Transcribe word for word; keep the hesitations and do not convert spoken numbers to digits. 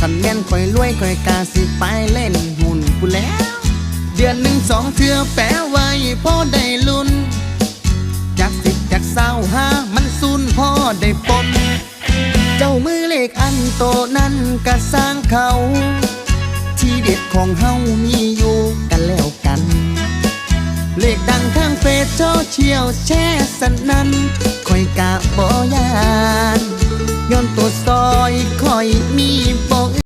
คันแม่นข่อยรวยข่อยกาสิไปเล่นหุ้นพู้นแหล้ว เดือนหนึ่งสองเทื่อแปะไว้พอได้ลุ้น จักสิบจักเศร้าหามันซุนพอได้ปน เจ้ามือเลขอันโตนั้นกะสร้างเขา ทีเด็ดของเฮามีอยู่กันแล้วกัน เลขดังทางเฟซโซเชียลแชร์สนั่น ข่อยกะบ่ย่าน ย้อนตัวซอยข่อยมีบ่